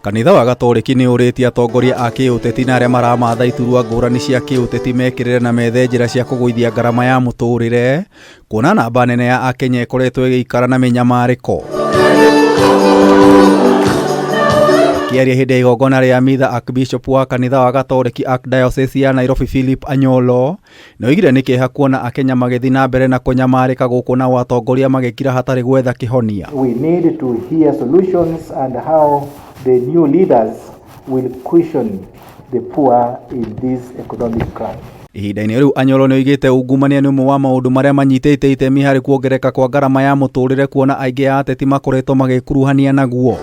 Kanitha wa Gatoreki nĩ ũrĩtie atongoria a kĩũteti na arĩa maramatha iturwa ngũrani cia kĩũteti mekĩrĩre na methe njĩra cia kũgũithia ngarama ya mũtũrĩre kuona namba nene ya Akenya ĩkoretwo ĩgĩikara na mĩnyamarĩko. Akĩaria hĩndĩ ya igongona rĩa mitha Archbishop wa kanitha wa Gatoreki Archdiocese ya Nairobi Philip Anyolo nĩoigire nĩ kĩeha kuona Akenya magĩthiĩ na mbere na kũnyamarĩka gũkũ nao atongoria magĩkira hatarĩ gwetha kĩhonia. We need to hear solutions and how the new leaders will cushion the poor in this economic crunch. Ihinda-inĩ rĩu Anyolo nĩoigĩte ungumania nĩ ũmwe wa maũndũ marĩa manyitĩte itemi harĩ kuongerereka kwa ngarama ya mũtũrĩre kuona aingĩ a ateti makoretwo magĩkuruhania naguo.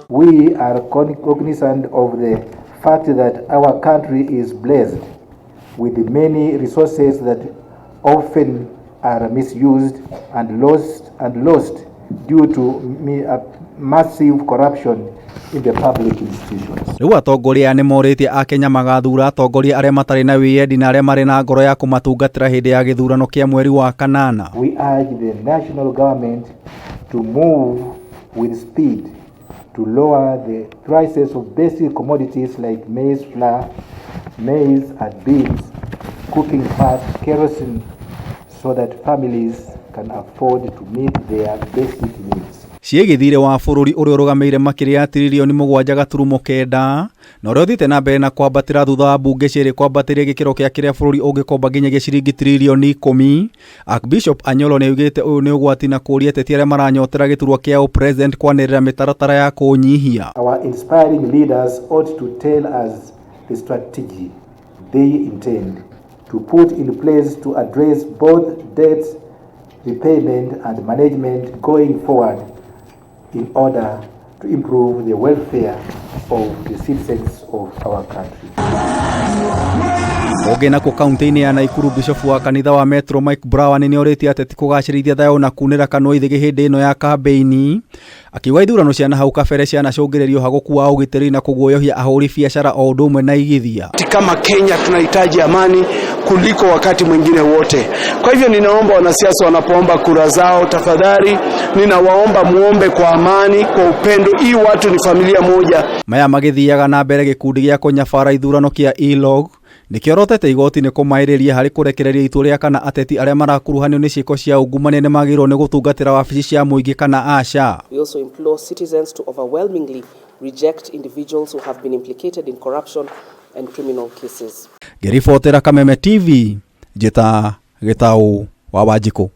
We are cognizant of the fact that our country is blessed with many resources that often are misused and lost due to massive corruption in the public institutions. Rĩu atongoria nĩ morĩtie Akenya magathura atongoria arĩa matarĩ na wĩyendi na arĩa marĩ na ngoro ya kũmatungatĩra hĩndĩ ya gĩthurano kĩa mweri wa kanana. We urge the national government to move with speed to lower the prices of basic commodities like maize flour, maize and beans, cooking fat, kerosene, so that families can afford to meet their basic needs. Ciĩgiĩ thirĩ wa bũrũri ũrĩa ũrũgamĩire makĩria ya tiririoni 7.9 na ũrĩa ũthiĩte na mbere na kwambatĩra thutha wa mbunge cierĩ kwambatĩria gĩkĩro kĩa kĩrĩa bũrũri ũngĩkomba nginyagia ciringi tiririoni 10. Archbishop Anyolo nĩaugĩte ũyũ nĩ ũgwati na kũũria ateti arĩa maranyotera gĩturwa kĩa ũpresident kwanĩrĩra mĩtaratara ya kũũnyihia. Our inspiring leaders ought to tell us the strategy they intend to put in place to address both debt repayment and management going forward in order to improve the welfare of the citizens of our country. Ũngĩ nakuo kaunti-inĩ ya Nakuru Bishop wa kanitha wa Metro Mike Brown nĩorĩtie ateti kũgacĩrithia thayũ na kunĩra kanua ithĩgĩ hĩndĩ ĩno ya kambĩini, akiuga ithurano cia nahau kabere cianacũngĩrĩria ũhagũku wa ũgitĩri na kũguoyohia ahũri biacara o ũndũ ũmwe na igithia. Kama Kenya tunahitaji amani kuliko wakati mwingine wote. Kwa hivyo ninaomba wanasiasa wanapoomba kura zao, tafadhali ninawaomba muombe kwa amani, kwa upendo. Hii watu ni familia moja. Maya magĩthiaga na mbere gĩkundi gĩa kũnyabara ithurano kĩa ELOG nĩkĩorotete igoti nĩ kũmaĩrĩria harĩ kũrekereria itua rĩa kana ateti arĩa marakuruhanio nĩ ciĩko cia ungumania nĩ magĩrĩirwo nĩ gũtungatĩra wabici cia mũingĩ kana aca. We also implore citizens to overwhelmingly reject individuals who have been implicated in corruption and criminal cases. Ngĩribotera Kameme TV, njĩta Gĩtaũ wa Wanjikũ.